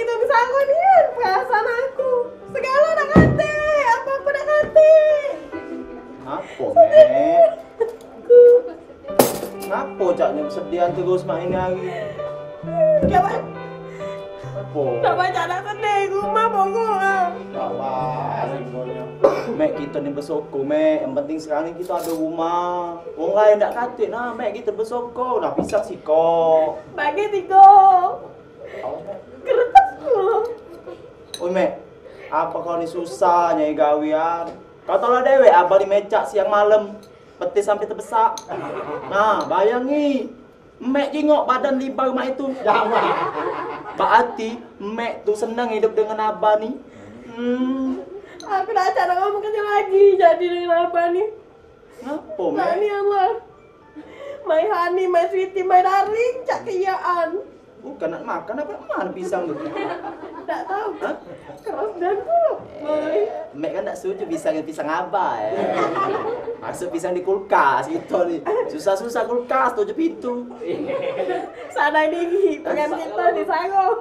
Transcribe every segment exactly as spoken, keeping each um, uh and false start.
Kami sama nian perasaan aku. Segalo nak kate, apa-apa nak kate. Apo, Mek? Aku. Ngapo caknyo kesedihan terus mak ini hari? Kawan. Apo? Tak banyak nak sedih, rumah pokok ah. Kawan. Mek, kito ni besyukur, Mek. Yang penting sekarang ni kito ado rumah. Wong lain dak katik nah, Mek, kito besyukur. Nah, pisang siko. Bagi tigo. Kertas pula. Oi, Mek, apo kau ni susah nyari gawean? Kau tahu lah dewek, abah ni mecak siang malam, petis sampai tebesak. Nah, bayangi, Mek jingok badan libar mak itu. Berarti Mek tu senang hidup dengan abah ni. Hmm. Aku dak cak nak ngomong kerja lagi jadi dengan abah ni. Ngapo, Mek? Mak ni Allah. My honey, my sweetie, my darling, cak keyaan. Bukan nak makan apa? Mana pisang tu? Tak tahu. Hah? Keras dan tu. Eh, Mek kan tak setuju pisang, pisang abah, eh. Masuk pisang di kulkas gitu ni. Susah-susah kulkas tujuh pintu. Sana dingin, pengen kita di sana.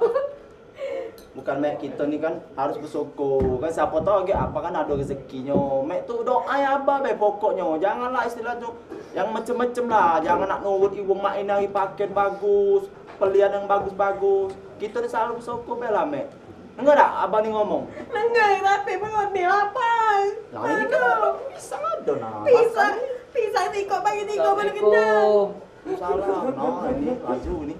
Bukan, Mek, kito ni kan harus besyukur. Kan siapo tahu lagi apa kan ado rezekinyo. Mek tu doa ya abah be pokoknyo. Janganlah istilah tu yang macem-macem lah. Jangan nak nurut iwong mak ini hari paken bagus, pelian yang bagus-bagus. Kito ni selalu besyukur be lah, Mek. Dengar dak abah ni ngomong? Dengar, tapi perut ni lapar. Lah, ini kan pisang ado nah. Pisang, pisang sikok bagi tigo mana kenyang. Salah. Nah, ini laju ni.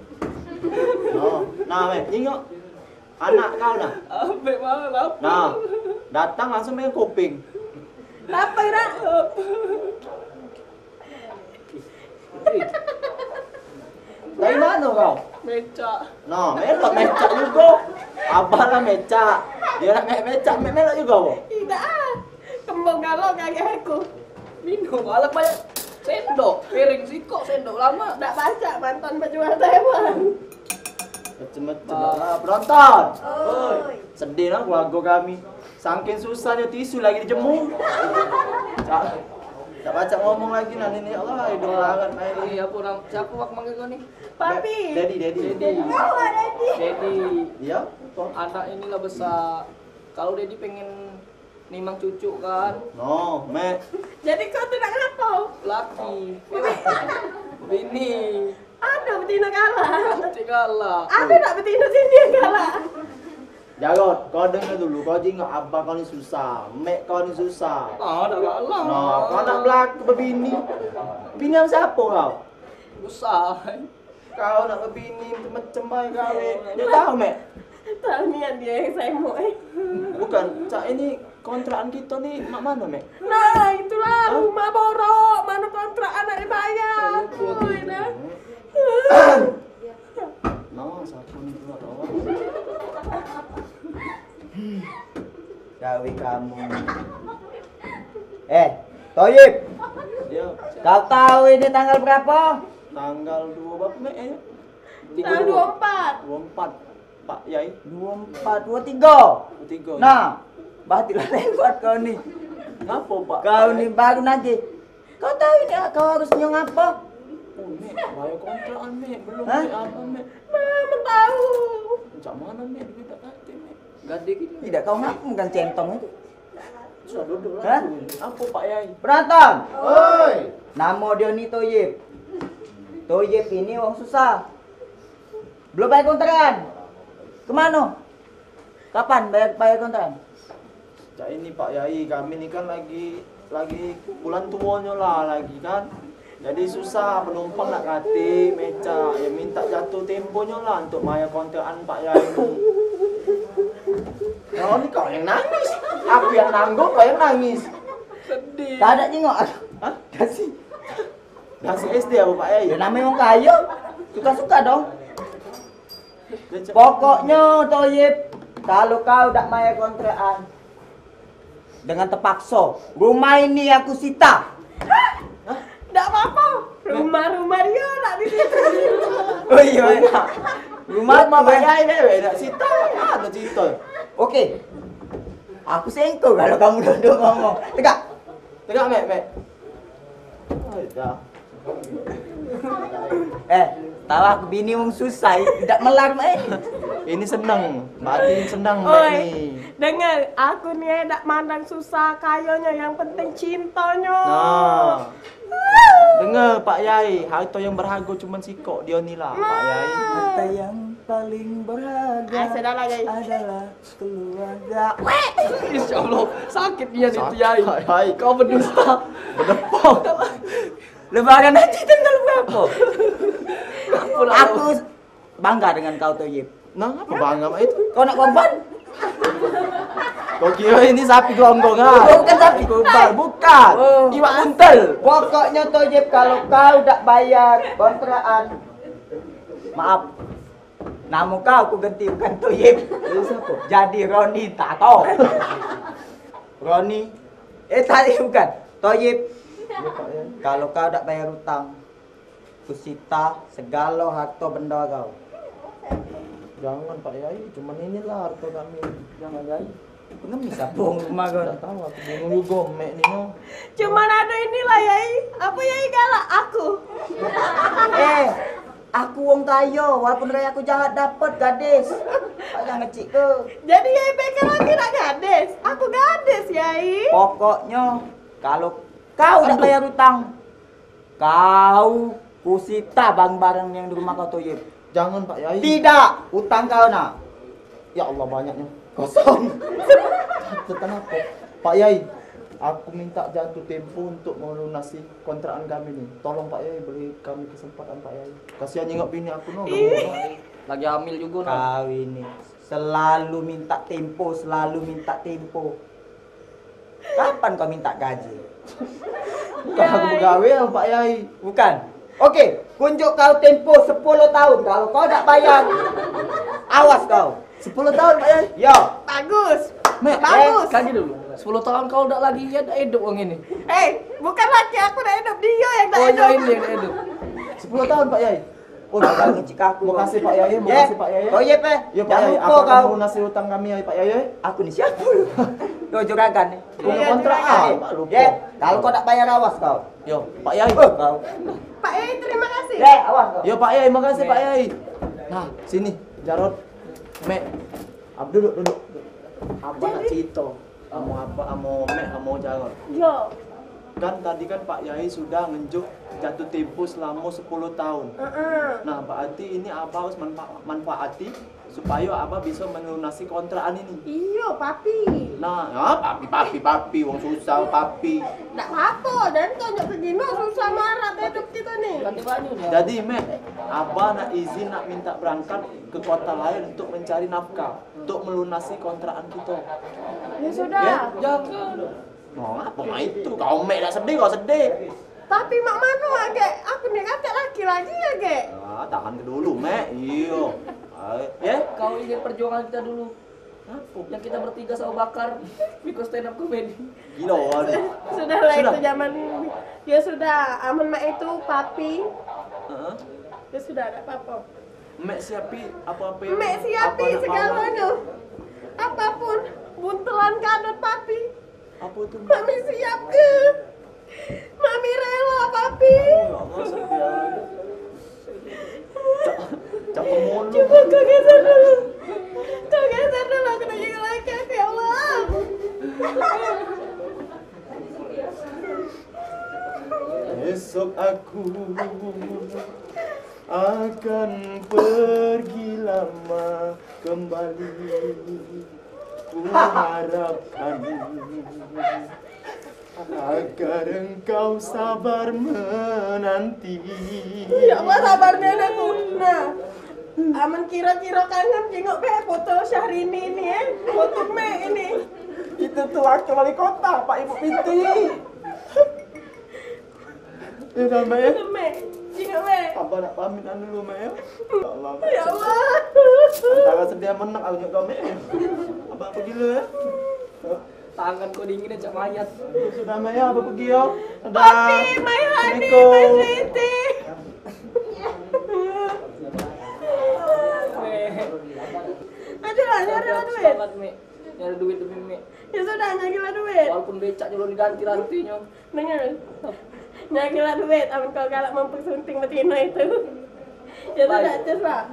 Nah, nah, Mek, tengok. Anak kau nah. Ambek malah lapar. Nah, datang langsung main kuping. Lapar dah. Dari mana kau? Mecak. Nah, melok mecak juga. Abah lah mecak. Dia nak me- mecak, me- melok juga, boh. Tidak ah. Kembang galak kaki aku. Minum, alat banyak. Sendok, piring, sikok, sendok lama. Dak pacak mantan pejuang Taiwan. Macem-macem lah. Penonton. Oi. Sedih lah keluarga kami. Saking susahnyo tisu lagi dijemur. Tak, tak pacak ngomong lagi nah ini. Ya Allah, hidung larat main. Ini apa nama, siapa wak manggil kau ni? Papi. Daddy, Daddy. Daddy. Oh, Daddy. Daddy. Iya, apa? Anak inilah besar. Kalau Daddy pengen nimang cucu kan? No, Mek. Jadi kau tu nak ngapo? Laki. Bini. Ada betina galak. Cik galak. Ada nak betina sini yang galak? Jarot, kau dengar dulu, kau jingok abah kau ni susah, mek kau ni susah. Ah, dak galak. Nah, kau nak belak bebini. Bini sama siapa kau? Susah. Kau nak bebini macam-macam bae gawe. Dia tahu, Mek? Tahu nian dia yang semok, eh. Bukan, cak ini kontrakan kita ni mak mana, Mek? Nah, itulah. Hah? Rumah borok, mana kontrakan nak dibayar. Oi, dah. Nah, siapa ni pula kawan? Gawe kamu. Eh, Toyib. Ya. Kau tahu ini tanggal berapa? Tanggal dua berapa, Mek, eh? Tanggal dua empat. Dua empat, Pak Yai. Dua empat, dua tiga. Dua tiga. Nah, berarti lah lewat kau ni. Kenapa, Pak? Kau ni baru nanti. Kau tahu ini kau harus nyong apa? Oh, Mek, bayar kontrakan, Mek. Belum, Hah? Mek, apa, Mek? Mama tahu. Macam mana, Mek? Duit tak kate, Mek. Gade gitu. Tidak, kau ngaku bukan centong itu. Sudah duduk lah. Hah? Apa, Pak Yai? Penonton. Oi. Nama dia ni Toyib. Toyib ini orang susah. Belum bayar kontrakan. Kemana? Kapan bayar, bayar kontrakan? Cak ini, Pak Yai, kami ni kan lagi, lagi bulan tuonyo lah lagi kan. Jadi susah, penumpang nak katik, mecak, ya minta jatuh temponyo lah untuk mayar kontrakan Pak Yai ni. Kau ni kau yang nangis, aku yang nanggung, kau yang nangis. Sedih. Tak ada jingok. Hah? Kasih. Kasih S D apa, Pak Yai? Ya namanya orang kaya, suka-suka dong. Pokoknyo Toyib, kalau kau dak mayar kontrakan dengan terpakso, rumah ini aku sita. Hah? Dak apa-apa. Rumah-rumah dia nak di situ. Oh iya, iya. Rumah Rumah Pak Yai dewek nak sita. Ada cerita. Oke. Aku sengko kalau kamu duduk ngomong. Tegak. Tegak, Mek, Mek. Oh, dah. Eh, Tahu aku bini wong susah, dak melar, Mak, eh. Ini seneng, Mbak Ati seneng, Mak, Oi, ni. Dengar, aku ni, eh, dak mandang susah kayonyo, yang penting cintonyo. Nah. Dengar, Pak Yai, harta yang berharga cuman sikok, dia ni lah, Pak Yai. Nah. Harta yang paling berharga Ah, sudahlah, guys. adalah keluarga. Insya Allah, sakit dia ni, Sakit, Yai. Yai. Kau berdusta. Berdepa. Lebaran aja tanggal berapa? Aku bangga dengan kau, Toyib. Nah, apa bangga mak itu? Kau nak korban? Kau kira ini sapi gelonggong, ah? Bukan sapi korban, bukan. Oh. Iwak buntel. Pokoknya, Toyib, kalau kau dak bayar kontrakan, maaf. Nama kau aku ganti, bukan Toyib. Jadi siapa? Jadi Roni Tato. Roni. Eh, tadi bukan. Toyib. Iya, Pak, ya. Kalau kau dak bayar utang, kusita segalo harto benda kau. Jangan, Pak Yai, cuman inilah harto kami. Jangan, Yai. Pengemis apa wong rumah kau? Dak tahu, aku bingung juga, Mek, ni, no. Cuman ada inilah, Yai. Apa Yai galak? Aku. Eh, aku wong kayo, walaupun raya aku jahat, dapat gadis. Payah ngecik ke. Jadi Yai pikir lagi nak gadis? Aku gadis, Yai. Pokoknya, kalau kau dak Aduh. bayar utang, kau kusita barang-barang yang di rumah kau, Toyib. Jangan, Pak Yai. Tidak, utang kau nak. Ya Allah, banyaknya. Kosong. Tentang apa? Pak Yai, aku minta jatuh tempo untuk melunasi kontrakan kami ni. Tolong, Pak Yai, beri kami kesempatan, Pak Yai. Kasihan nengok bini aku, no. Ih. Lagi hamil juga, no. Kau ini selalu minta tempo, selalu minta tempo. Kapan kau minta gaji? Bukan aku begawe, Pak Yai. Bukan. Oke, kunjuk kau tempo sepuluh tahun. Kalau kau dak bayar, awas kau. Sepuluh tahun, Pak Yai? Yo. Bagus. Mek, Bagus. Eh, kaji dulu. Sepuluh tahun kau dak lagi, ya, dak hidup wong ini. Eh, bukan laki aku dak hidup, dia yang dak Oh, iya, hidup. ini yang dak hidup. Sepuluh tahun, Pak Yai. Oh, Abang ngecek aku. Makasih, Pak Yai, Ya. makasih, Pak Yai. Oh, iya, Pe. Ya, Pak Jangan Yai, lupa apa kau. kamu lunasi utang kami, ya, Pak Yai? Aku ni siapa? Yo, juragan ni. Punya Iya, kontrak, juragan. ah, Pak, lupa. Ya, kalau kau tak bayar, awas kau. Yo, Pak Yai. Oh, kau. Pak Yai, terima kasih. Ya, awas kau. Yo, Pak Yai, makasih, Pak Yai. Nah, sini, Jarot. Mek. Ab, duduk, duduk. Abang nak Jadi? cerita. Amo apa, amo Mek, amo Jarot. Yo. Kan tadi kan Pak Yai sudah ngenjuk jatuh tempo selama sepuluh tahun. Heeh. Nah, berarti ini Abah harus manfa-, manfaati supaya Abah bisa melunasi kontrakan ini. Iyo, Papi. Nah, ah, Papi, Papi, Papi, wong susah, Papi. Ndak apa-apa, dan tunjuk ke Gino susah marat hidup kita ni. Ganti baju dia. Jadi, Mek, Abah nak izin nak minta berangkat ke kota lain untuk mencari nafkah, untuk melunasi kontrakan kita. Ya sudah. Ya? Jangan. Mau apa mah itu? Kau Mek dak sedih, kau sedih. Tapi mak mano agek? Aku ni katek laki lagi agek. Ah, tahan ke dulu, Mek. Iyo. Ayo. Ya? Kau ingat perjuangan kita dulu. Apa? Yang kita bertiga sama Bakar, bikin stand up comedy. Gila, waduh. Sudah lah Sudah. itu zaman. Ya sudah, amun mak itu papi. Heeh. Ya sudah, ada apa-apa. Mek siapi apa-apa yang Mek siapi apa nak segala mawar. tu. Apapun buntelan kadut papi. Apa tu? Mami siap ke? Mami rela, papi. Ya Allah, sedih. Cak, cak pemulung. Cuba kau geser dulu. Kau geser dulu, aku nak jaga laki aku, ya Allah. Esok aku akan pergi lama kembali. Ku harapkan agar engkau sabar menanti. Ya Allah, sabar nian aku. Nah, amun kiro-kiro kangen, jengok be foto Syahrini ni, eh. Foto Mek ini. Itu tu wakil wali kota, Pak Ibu Piti. Ya udah, Mek, ya. Itu, Mek. Jengok, Mek. Abah nak pamit anu dulu, Mek, ya. Ya Allah, Mek. Ya Allah. Antara sedih menang, aku nyok kau, Mek. Abah pergi dulu, ya. Tangan kau dingin aja mayat. Sudah, Mek, ya, Abah pergi, ya. Dadah. Papi, my honey, my Assalamualaikum. sweetie. Mek. Aduh, lah, nyari lah duit. Semangat, Mek. Nyari duit demi Mek. Ya sudah, nyari lah duit. Walaupun becak belum diganti rantinyo. Dengar. Nyari lah duit, amun kau galak mempersunting betina itu. Jadi dah, cus lah.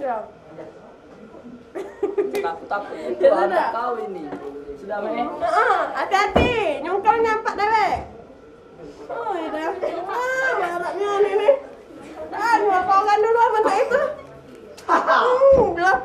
Ya. Takut-takut itu anak kau ini. Sudah, Mek? Heeh, hati-hati. Nyungkel nyampak dewek. Oh, iya dah. Ah, maraknya ini nih. Ah, dua orang dulu aman tak itu. Hmm, belah